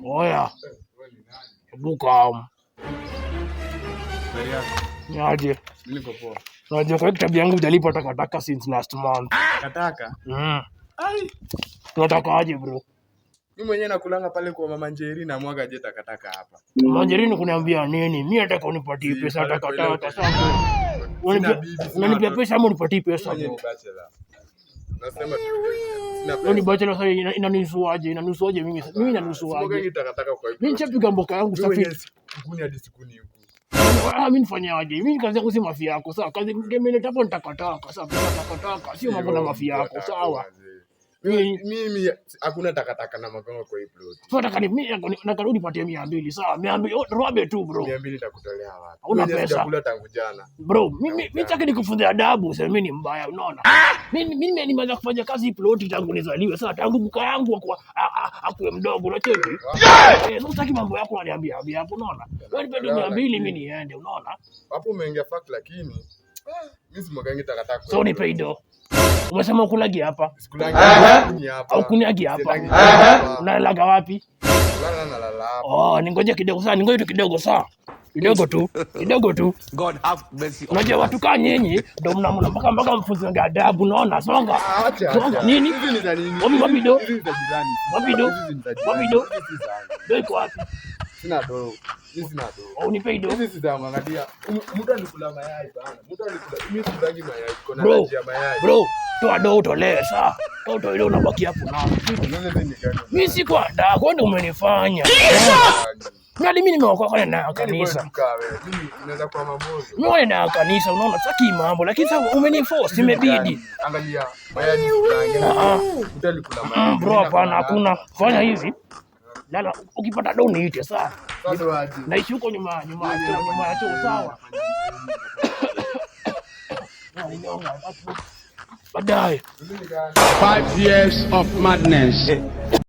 Oya, buka. Habari yako? Niaje? Mimi niko poa. Unajua kwa kitabu yangu hujalipa takataka since last month. Takataka? Mm. Ai, Unataka aje, bro? mimi mwenyewe nakulanga pale kwa Mama Njeri na mwaga je takataka hapa. Manjerini kuniambia nini? Mimi nataka unipatie Si, pesa pale kwa ile takataka. hoteli. Sasa Sina bibi, sina unanipia watoto. pesa ama unipatie Mimi pesa, mwenyewe bro? ni bachelor. Nasema tu sina Wewe ni pesa. bachelor sasa inanihusuaje? Inanihusuaje mimi? Mimi inanihusuaje? Simwagangi takataka kwa hii Mimi plot. nishapiga mboka yangu Mimi safi. mwenyewe sikuni hadi sikuni huku. Ah, mimi nifanyaje? Mimi kazi yangu si mafia yako. Sawa, kazi ngemeleta hapo ni takataka. Sawa, pesa takataka. Sio mambo na mafia yako, sawa? Mimi mimi hakuna takataka na magongo kwa hii plot. Sasa nataka ni mimi nataka unipatie 200, sawa? 200, oh, robe tu, bro. 200 nitakutolea wapi? Hauna Mimi pesa. sijakula tangu jana. Bro, mimi sitaki nikufunze adabu, sema mimi ni mbaya, unaona? Mimi nimeanza kufanya kazi ploti tangu nizaliwe. Sasa tangu buka yangu akuwe mdogo, unacheki? Eh, sasa sitaki mambo yako unaniambia ambia hapo, unaona? Wewe nipe tu 200 mimi niende, unaona? Hapo umeingia fact, lakini mimi simwagangi takataka kwa So hii nipe plot. ido. Umesema ukulagi hapa? Sikulangi sikuni hapa. Au kuniagi hapa? Siendangi hapa. Unalalaga wapi? Lala na lala hapa. Oh, ningoje kidogo sasa, ningoje tu kidogo saa. Kidogo tu, kidogo tu. God have mercy on Unajua us. watu kaa nyinyi ndio mnamna mpaka mfunze adabu, unaona? Songa. Acha, Songa acha. nini? Hizi ni za nini? Wapi wapi do? Hizi ni za jirani. Wapi do? Hizi ni za jirani. Wapi do? Hizi si zangu. Do iko wapi? Sina do. Hizi sina do. Oh, nipe do. Hizi si zangu, angalia. Mtu alikula mayai bana. Mtu alikula. Mimi sikulangi mayai. Kuna Bro. allergy ya mayai. Bro, toa do utolee saa. Toa utolee unabaki hapo na. Sasa hizi ni gani? Mimi sikuandaa, kwani umenifanya. Mimi hadi mimi nimeokoka na Mimi ni kanisa. boy tu kaa wewe. Mimi inaweza kuwa mamozo. Mimi na kanisa, unaona, sitaki mambo, lakini sasa umeniforce, Hizi ni imebidi. gani? Angalia. Mayai sikulangi. Ah, Mtu alikula mayai. Bro, hapana, hakuna. Fanya hivi. Lala, ukipata do niite sawa. Sasa do aje? Naishi huko nyuma ya choo, nyuma ya choo, sawa. Baadaye. Hizi ni gani? 5 years of madness.